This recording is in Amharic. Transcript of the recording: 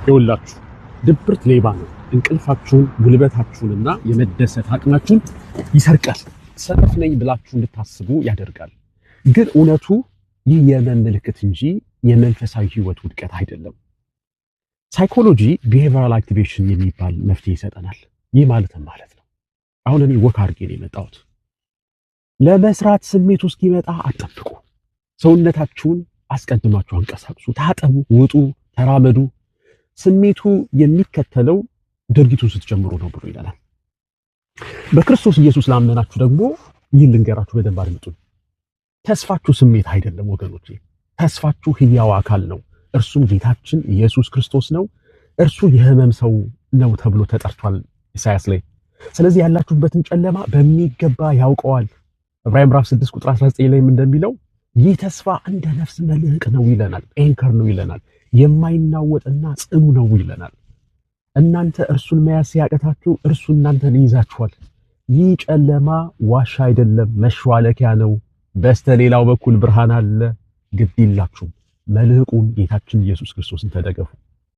ይኸውላችሁ ድብርት ሌባ ነው። እንቅልፋችሁን፣ ጉልበታችሁንና የመደሰት አቅማችሁን ይሰርቃል። ሰነፍ ነኝ ብላችሁ እንድታስቡ ያደርጋል። ግን እውነቱ ይህ የህመም ምልክት እንጂ የመንፈሳዊ ህይወት ውድቀት አይደለም። Psychology behavioral activation የሚባል መፍትሄ ይሰጠናል። ይህ ማለትም ማለት ነው አሁን እኔ walk አድርጌ ነው የመጣሁት። ለመስራት ስሜቱ እስኪመጣ አትጠብቁ። ሰውነታችሁን አስቀድማችሁ አንቀሳቅሱ። ታጠቡ፣ ውጡ፣ ተራመዱ። ስሜቱ የሚከተለው ድርጊቱን ስትጀምሩ ነው ብሎ ይለናል። በክርስቶስ ኢየሱስ ላመናችሁ ደግሞ ይህን ልንገራችሁ፣ በደንብ አድምጡኝ። ተስፋችሁ ስሜት አይደለም ወገኖቼ። ተስፋችሁ ህያው አካል ነው። እርሱም ጌታችን ኢየሱስ ክርስቶስ ነው። እርሱ የህመም ሰው ነው ተብሎ ተጠርቷል ኢሳያስ ላይ። ስለዚህ ያላችሁበትን ጨለማ በሚገባ ያውቀዋል። ዕብራውያን ምዕራፍ 6 ቁጥር 19 ላይም እንደሚለው ይህ ተስፋ እንደ ነፍስ መልህቅ ነው ይለናል። Anchor ነው ይለናል። የማይናወጥና ጽኑ ነው ይለናል። እናንተ እርሱን መያዝ ሲያቅታችሁ እርሱ እናንተን ይይዛችኋል። ይህ ጨለማ ዋሻ አይደለም፣ መሿለኪያ ነው። በስተሌላው በኩል ብርሃን አለ። ግድ የላችሁም። መልህቁን ጌታችን ኢየሱስ ክርስቶስን ተደገፉ።